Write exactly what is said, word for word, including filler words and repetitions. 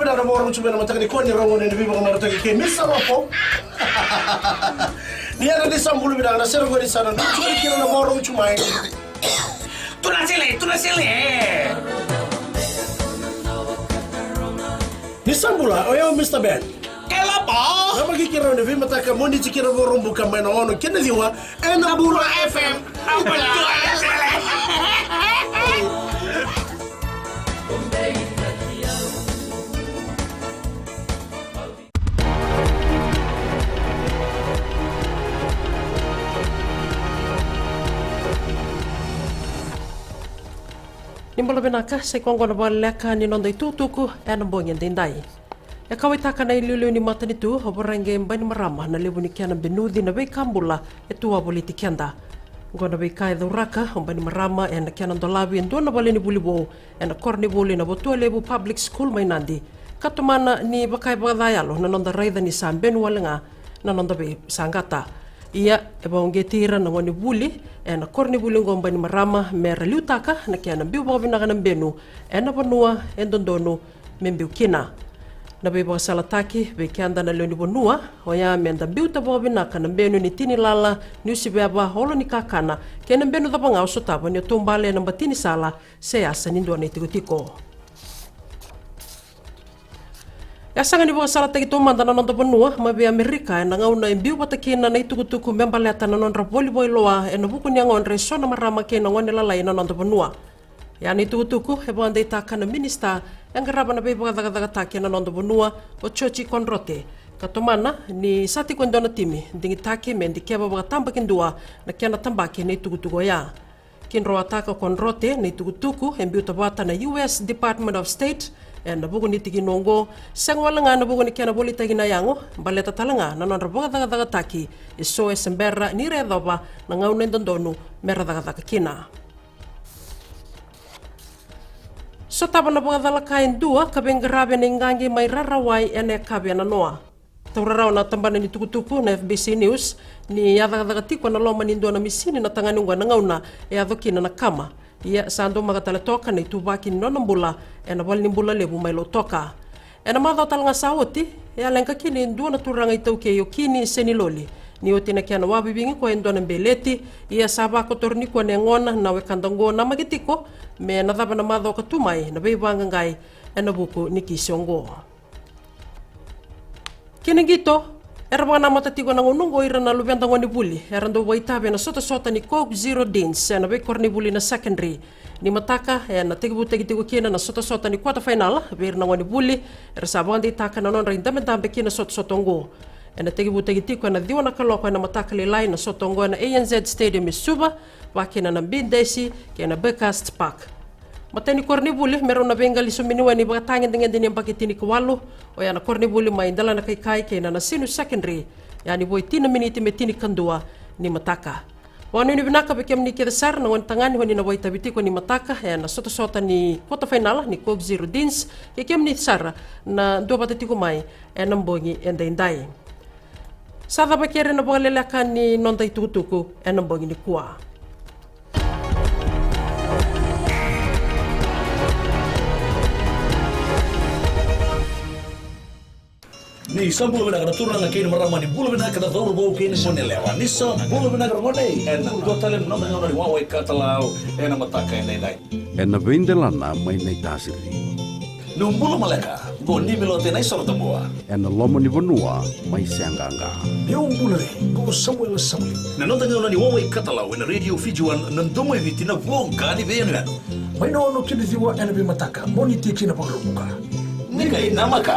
Na vakarogo tu mai na mataka nikua ni rogo ni veivakamarataki kei Misa Lopo. Ni yana ni sa bula vinaka na sere qori sa na dua tu kina na vakarogo tu mai. Tuna sele, tuna sele. Ni sa bula, o yau Mista Ben. Ke Lopo. Na maki kira ni veimataka Moniti kina Vakaraubuka mai na ono kina ciwa. Ena Bula F M. Bula F M. Ni bula vinaka, sa i koya oqo na vakaleleka ni noda itukutuku ena bogi edaidai. E kauwaitaka na iliuliu ni matanitu o Voreqe Bainimarama na levu ni kena benuci na veika bula e tu wavoliti keda. Oqo na veika e cauraka o Bainimarama ena kena dolavi e dua na valenivuli vou ena koronivuli na Votualevu Public School mai Nadi, ka tomana ni vaka e vakacayalo na noda raica ni sa benu wale ga na noda veisaqata. Ia, e vakauqeti ira na gonevuli ena koronivuli oqo o Bainimarama me ra liutaka na kena biu vakavinaka na benu ena vanua e dodonu me biu kina. Na veivakasalataki vei keda na lewe ni vanua oya me da biuta vakavinaka na benu ni tinilala, niusiveva, olo ni kakana kei na benu cava ga o sotava ni o taubale ena bati ni sala se yasa ni dua na itikotiko. E a sega ni vakasalataki taumada na noda vanua mai vei Amerika ena gauna e biu vata kina na itukutuku me baleta na nodra volivoi loa ena vuku ni yagodra eso na marama kei na gone lalai ena noda vanua. Ia na itukutuku e vakadeitaka na minisita e qarava na veivakacakacakataki ena noda vanua, o Jioji Konrote, ka tomana ni sa tiko e dua na timi digitaki me dikeva vakatabakidua na kena tabaki na itukutuku oya. Kidroataka o Konrote na itukutuku e biuta vata na U S Department of State ena vuku ni tikina oqo, sega wale ga ena vuku ni kena volitaki na yago, baleta tale ga na nodra vakacakacakataki eso e se bera ni ra yacova na gauna e dodonu me ra cakacaka kina. Sotava na vakacalaka e dua ka veiqaravi ena iqaqi mai Rarawai ena yakavi ena noa. Taura rawa na tabana ni tukutuku na F B C News ni a cakacaka tiko ena loma ni dua na misini na tagane oqo ena gauna e yaco kina na kama. Ia sa daumaka tale toka na ituvaki ni nona bula ena valenibula levu mai Lautoka. Ena macawa tale ga sa oti, e a leqa kina e dua na turaga iTaukei o Kini Seniloli ni oti na kena wavivigi koya e dua na beleti. Ia sa vakotora nikua na yagona na wekada oqo, namaki tiko me na cava na macawa ka tu mai na veivaqaqai ena vuku ni kisi oqo. Kina qito, era vakanamata tiko ena gauna oqo ira na luveda gonevuli era dau vakaitavi ena sotasota ni Coke Zero Deans ena veikoronivuli na secondary. Ni mataka ena tekivutaki tiko kina na sotasota ni quarter final vei ira na gonevuli era sa vakadeitaka na nodra idabedabe ki na sotasota oqo. Ena tekivutaki tiko ena ciwa na kaloko ena mataka lailai na sota oqo ena A N Z Stadium e Suva, vakakina na B D C kei na Buckhurst Park. Matai ni koronivuli me rau na veiqali sominiwai ni vakatagedegede ni yabaki tinikawalu, oya na koronivuli mai Delainakaikai kei na Nasinu Secondary, yani vo e tini na miniti me tinikadua ni mataka. Vakanuinui vinaka vei kemuni kece sara na gone tagane o ni na vakaitavi tiko ni mataka ena sotasota ni quarter final ni Coke Zero Deans, kei kemuni sara na duavata tiko mai ena bogi edaidai. Sa cava kere na vakaleleka ni noda itukutuku ena bogi nikua. Ni sa bula vinaka na turaga kei na marama, ni bula vinaka na cauravou kei na goneyalewa, ni sa bula vinaka na gone. Ena dua tale na noda gauna ni wawa i katalau ena mataka edaidai. Ena veidelana mai Naitasiri. Ni bula maleka, qo Nimilote Naisorotabua. Ena loma ni vanua mai Seaqaqa. Ni bula re, qo Samuela Sauli. Na noda gauna ni wawa i katalau ena Radio Fiji One, na domo i Viti, na voqa ni veiyanuyanu. Mai na ono ki na ciwa ena veimataka, Moniti ki na Vakaraubuka. Ni qai namaka.